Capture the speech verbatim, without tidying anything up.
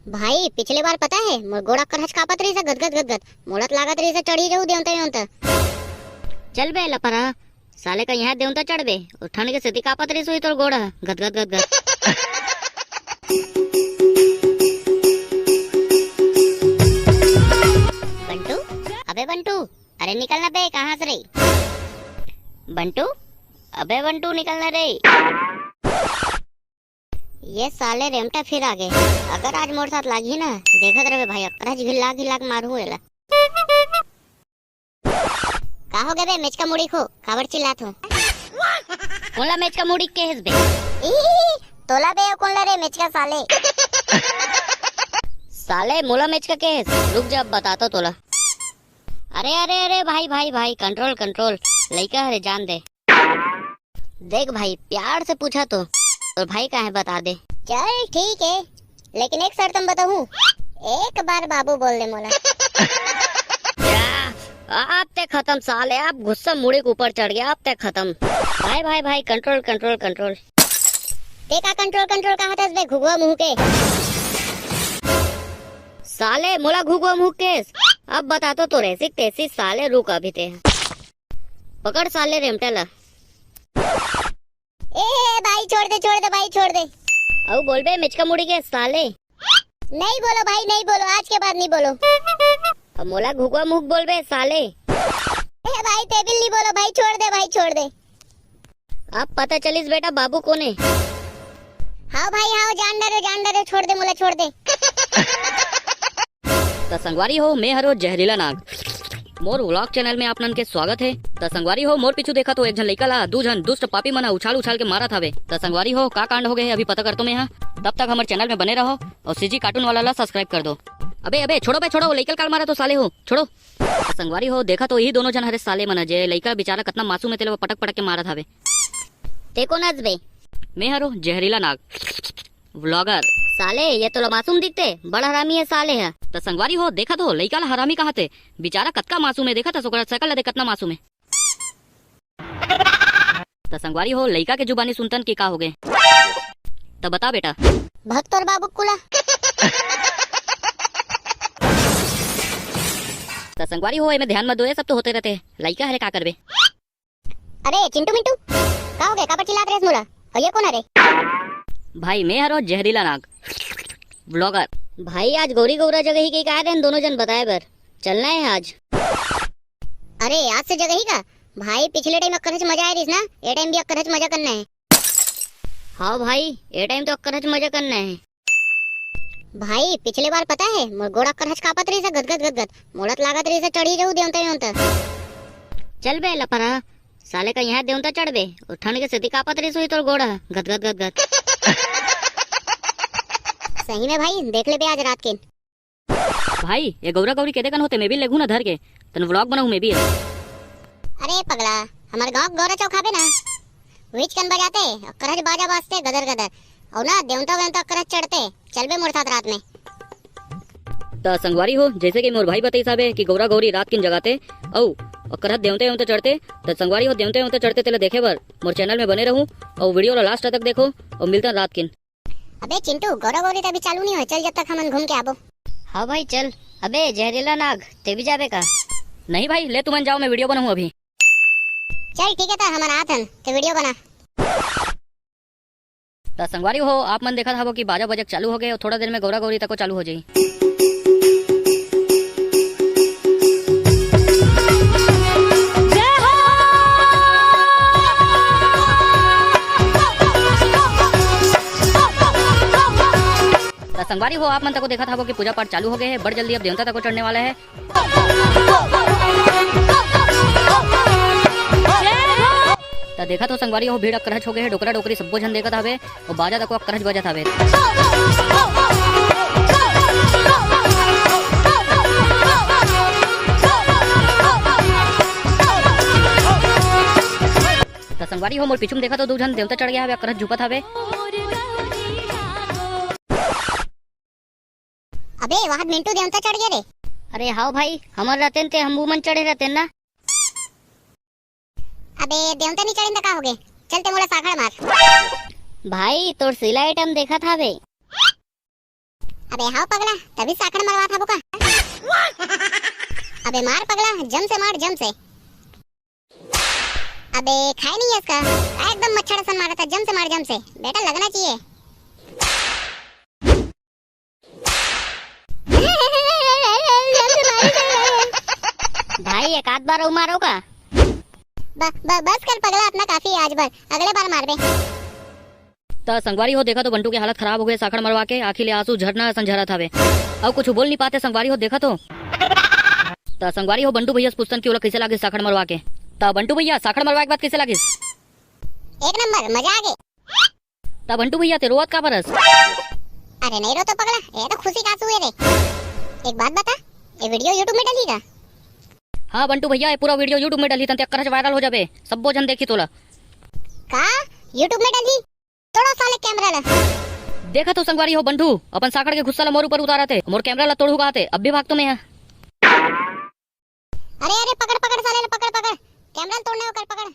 भाई, पिछले बार पता है, मोर गोड़ अकरहच कांपत रहिस हे, गदगद गदगद। मोला त लागत रहिस हे चढ़ी जाहूं देवता वेवता। चल बे लपरा, साले का यहाँ देवता चढ़बे, अउ ठंड के सेती कांपत रहिस होही तोर गोड़ ह, गदगद गदगद। बंटू, अबे बंटू, अरे निकल ना बे, कहाँ हस रे? बंटू, अबे बंटू, निकल ना रे। ये साले रेमटा फिर आ गे। अगर आज मोर साथ लागही ना, देखत रहे भाई, अकरहच घिल्ला घिल्ला के मारहूं एला। का हो गे बे, मेचका मुड़ी खो, काबर चिल्लात हो? कोन ला मेचका मुड़ी केहेस बे? ई, तोला बे, कोन ला रे मेचका साले? साले, मोला मेचका केहेस? रुक जा, अब बतातो तोला। अरे, अरे, अरे, भाई, भाई, भाई, control, control। लइका हरे, जान दे। देख भाई, प्यार से पूछा तो, तोर भाई कहाँ हे, बता दे। चल ठीक है, लेकिन एक शर्त म बताहूँ, एक बार बाबू बोल दे मोला। या, अब ते खत्म साले, अब गुस्सा मुड़ी के ऊपर चढ़ गया, अब ते खत्म। भाई, भाई, भाई, control, control, control। ते का control, control कहाथस बे, घुघुआ मुंह के? साले, मोला घुघुआ मुंह केहेस? अब बतातो तोर ऐसी तैसी साले, रुक अभी ते। पकड़ साले रेमटा ला। ए भाई, छोड़ दे, छोड़ दे भाई, छोड़ दे। अउ बोल बे, मेचका मुड़ी के साले। नहीं बोलो भाई, नहीं बोलो, आज के बाद नहीं बोलो। अब मोला घुघुआ मुंह बोल बे साले। ए भाई, ते भी नहीं बोलो भाई, छोड़ दे भाई, छोड़ दे। अब पता चलिस बेटा, बाबू कोन हे। हाव भाई, हाव, जान डरे, जान डरे, छोड़ दे मोला, छोड़ दे। त संगवारी हो, मैं हरो जहरीला नाग। मोर vlog channel में आप मन के स्वागत हे। त संगवारी हो, मोर पीछू देखत हो एक झन लइका ला, दू झन दुष्ट पापी मन ह उछाल उछाल के मारत हवे। त संगवारी हो, का कांड हो गए हे, अभी पता करतो मैं हा। तब तक हमर channel में बने रहो अउ CG cartoon वाला ला subscribe कर दो। अबे, अबे, छोड़ो बे, छोड़ो, लइका ल काल मारत हो साले हो, छोड़ो। त संगवारी हो, देखत हो इही दोनों झन हरे साले मन ह, जे लइका बेचारा कतना मासूम हे, तेला वो पटक पटक के मारत हवे। ते कोन अस बे? मैं हरो जहरीला नाग। Vlogger। साले, ये तो ला मासूम दिखते, बड़ हरामी हे साले ह। त संगवारी हो, देखत हो, लइका ला हरामी कहाथे, बेचारा कतका मासूम हे, देखत हस ओकर शकल ला देख, कतना मासूम हे। त संगवारी हो, लइका के जुबानी सुनतन कि का हो गए। त बता बेटा। भग तोर बाबू कुला। त संगवारी हो, एमे ध्यान मत दो, ये सब तो होते रहते, लइका हरे, का करबे। अरे चिंटू मिंटू, का हो गए? काबर चिल्लात रहेस मोला? अउ ये कोन हरे? भाई, मैं हरो जहरीला नाग, vlogger। भाई, आज गौरी गौरा जगह ही कहीं का रहे दोनों जन बताए बर। चलना है आज। अरे, आज से जगह ही का? भाई, पिछले time अक्करहच मजा आए रहिस ना, ये time भी अक्करहच मजा करना है। हाँ भाई, ये time तो अक्करहच मजा करना है। भाई, पिछले बार पता है, मोर गोड़ अक्करहच कांपत रहिस हे, गदगद गदगद। मोला त लागत रहिस हे चढ़ी जाहूं देवता वेवता। चल बे लपरा, साले का यहाँ देवता चढ़बे, अउ ठंड के सेती कांपत रहिस होही तोर गोड़ ह, गदगद गदगद। सही में भाई, देख लेबे आज रात के। भाई, ये गौरा गौरी के देखन होते, मैं भी लेगहूं ना धर के, तन vlog बनाहूं मैं भी। अरे पगला, हमर गांव के गौरा चौक हावे ना, उहीच कन बजाते, अक्करहच बाजा बाजते गदर गदर, अउ ना देवता वेवता अक्करहच चढ़ते। चलबे मोर साथ रात में। त संगवारी हो, जैसे कि मोर भाई बताइस हावे कि गौरा गौरी रात किन जगाते, अउ अक्करहच देवता वेवता चढ़ते, त संगवारी हो, देवता वेवता चढ़ते तेला देखे बर मोर channel में बने रहू, अउ video ला last तक देखो, अउ मिलतन रात किन। अबे चिंटू, गौरा गौरी त अभी चालू नहीं होए, चल जब तक हमन घूम के आबो। हाँ भाई चल। अबे जहरीला नाग, ते भी जाबे का? नहीं भाई, ले तुमन जाओ, मैं video बनाहूँ अभी। चल ठीक है, त हमन आत हन, ते video बना। त संगवारी हो, आप मन देखत हवो कि बाजा बजक चालू हो गए अउ थोड़ा देर में गौरा गौरी तको चालू हो जाही। त संगवारी हो, आप मन तको देखत हवो कि पूजा पाठ चालू हो गए हे, बड़ जल्दी अब देवता तको चढ़ने वाला है। त देखत हो संगवारी हो, भीड़ अकरहच हो गए हे, डोकरा डोकरी सब्बो झन देखत हवे, अउ बाजा तको अकरहच बजत हवे। त संगवारी हो, मोर पीछू में देखत हो, दू झन देवता चढ़ गया हवे, अकरहच झुपत हवे। अबे, वहां मिंटू देवता चढ़ गया रे। अरे हाव भाई, हमर रहतेन ते हम मन चढ़े रहतेन ना। अबे, देवता नहीं चढ़ेन त का हो गए? चल ते मोला साखड़ मार। भाई, तोर सिला item देखत हावे। अबे हाव पगला, तभी साखड़ मरवात हबो का? अबे मार पगला, जम से मार, जम से। अबे खाए नहीं है इसका, एकदम मच्छर असन मारा था, जम से मार, जम से। बेटा लगना चाहिए। भाई एक आध बार अउ मारो का? ब, ब, बस कर पगला, अतना काफी है आज बर, अगले बार मारबे। त संगवारी हो, देखा तो बंटू के हालत खराब हो गए साखड़ मरवा के, आँखी ले आंसू झरना असन झरत हवे। अउ कुछ बोल नहीं पाते संगवारी हो, देखा तो। त संगवारी हो, बंटू भैया से पूछतन कि ओला कैसे लागिस साखड़ मरवा के। त बंटू भैया, साखड़ मरवा के बाद कैसे लागिस? एक नंबर, मजा आ गए। त बंटू भैया, ते रोवत का बरस? अरे नहीं रो तो पगला, ये तो खुशी का आंसू है रे। एक बात बता, ये वीडियो YouTube में डली का? हाँ बंटू भैया, ये पूरा वीडियो YouTube में डली, तन ते अक्कर वायरल हो जाबे, सब्बो झन देखी तोला। का? YouTube में डली? तोड़ा साले कैमरा ला। देखा तो संगवारी हो बंटू, अपन साखड़ के गुस्सा ला मोर ऊपर उतारत हे, मोर कैमरा ला तोड़हू कहत हे, अब भी भाग तो मैं है। अरे अरे पकड़ पकड़ साले ला, पकड़ पकड़, कैमरा ला तोड़ने ओकर पकड़।